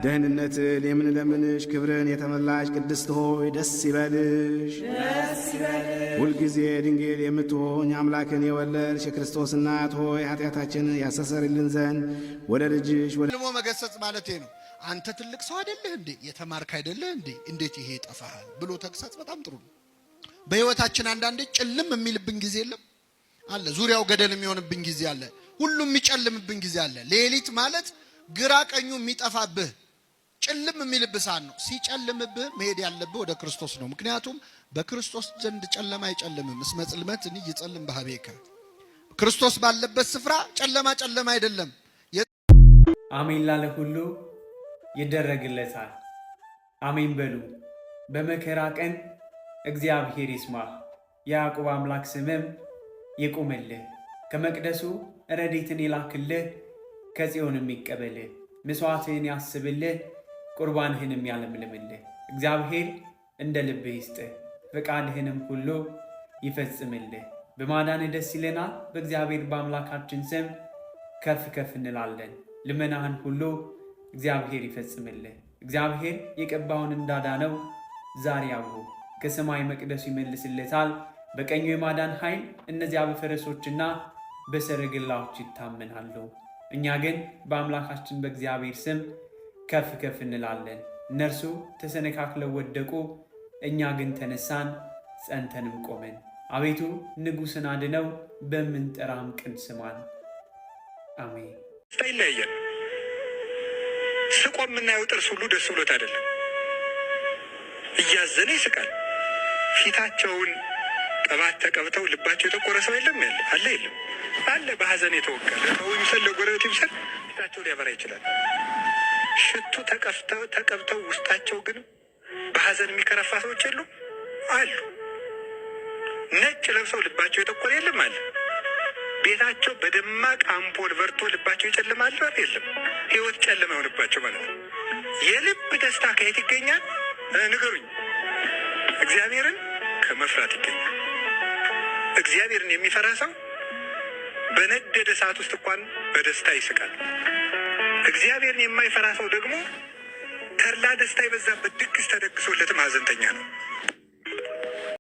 ደህንነትን የምንለምንሽ ክብርን የተመላሽ ቅድስት ሆይ ደስ ይበልሽ። ሁልጊዜ ድንግል የምትሆኝ አምላክን የወለድሽ የክርስቶስ እናት ሆይ ኃጢአታችንን ያስተሰርይልን ዘንድ ወደ ልጅሽ ወደ ልሞ መገሰጽ ማለት ነው። አንተ ትልቅ ሰው አይደለህ እንዴ? የተማርክ አይደለህ እንዴ? እንዴት ይሄ ይጠፋሃል ብሎ ተግሳጽ በጣም ጥሩ ነው። በህይወታችን አንዳንዴ ጭልም የሚልብን ጊዜ የለም አለ። ዙሪያው ገደል የሚሆንብን ጊዜ አለ። ሁሉም የሚጨልምብን ጊዜ አለ። ሌሊት ማለት ግራ ቀኙ የሚጠፋብህ ጭልም የሚልብህ ሰዓት ነው። ሲጨልምብህ መሄድ ያለብህ ወደ ክርስቶስ ነው። ምክንያቱም በክርስቶስ ዘንድ ጨለማ አይጨልምም። እስመ ጽልመት ኢይጸልም በኀቤከ፣ ክርስቶስ ባለበት ስፍራ ጨለማ ጨለማ አይደለም። አሜን ላለ ሁሉ ይደረግለታል። አሜን በሉ። በመከራ ቀን እግዚአብሔር ይስማህ፣ የያዕቆብ አምላክ ስምም ይቁምልህ። ከመቅደሱ ረድኤትን ይላክልህ፣ ከጽዮንም ይቀበልህ። ምሥዋዕትህን ያስብልህ፣ ቁርባንህንም ያለምልምልህ። እግዚአብሔር እንደ ልብህ ይስጥህ፣ ፈቃድህንም ሁሉ ይፈጽምልህ። በማዳንህ ደስ ይለናል፣ በእግዚአብሔር በአምላካችን ስም ከፍ ከፍ እንላለን። ልመናህን ሁሉ እግዚአብሔር ይፈጽምልህ። እግዚአብሔር የቀባውን እንዳዳነው ዛሬ አውሩ። ከሰማይ መቅደሱ ይመልስለታል። በቀኙ የማዳን ኃይል እነዚያ በፈረሶችና በሰረገላዎች ይታመናሉ። እኛ ግን በአምላካችን በእግዚአብሔር ስም ከፍ ከፍ እንላለን። እነርሱ ተሰነካክለው ወደቁ፣ እኛ ግን ተነሳን ጸንተንም ቆመን። አቤቱ ንጉሥን አድነው፣ በምንጠራም ቀን ስማን። አሜን። ይለያያል። ስቆ የምናየው ጥርስ ሁሉ ደስ ብሎት አይደለም፣ እያዘነ ይስቃል። ፊታቸውን ቅባት ተቀብተው ልባቸው የጠቆረ ሰው የለም ያለ አለ የለም አለ። በሀዘን የተወጋ ለሰው ይምሰል ለጎረቤት ይምሰል ፊታቸው ሊያበራ ይችላል። ሽቱ ተቀብተው ውስጣቸው ግን በሀዘን የሚከረፋ ሰዎች የሉ አሉ። ነጭ ለብሰው ልባቸው የጠቆረ የለም አለ። ቤታቸው በደማቅ አምፖል በርቶ ልባቸው ይጨልማል የለም። ህይወት ጨለማ የሆንባቸው ማለት ነው። የልብ ደስታ ከየት ይገኛል? ንገሩኝ። እግዚአብሔርን ከመፍራት ይገኛል። እግዚአብሔርን የሚፈራ ሰው በነደደ ሰዓት ውስጥ እንኳን በደስታ ይስቃል። እግዚአብሔርን የማይፈራ ሰው ደግሞ ተድላ ደስታ የበዛበት ድግስ ተደግሶለትም ሀዘንተኛ ነው።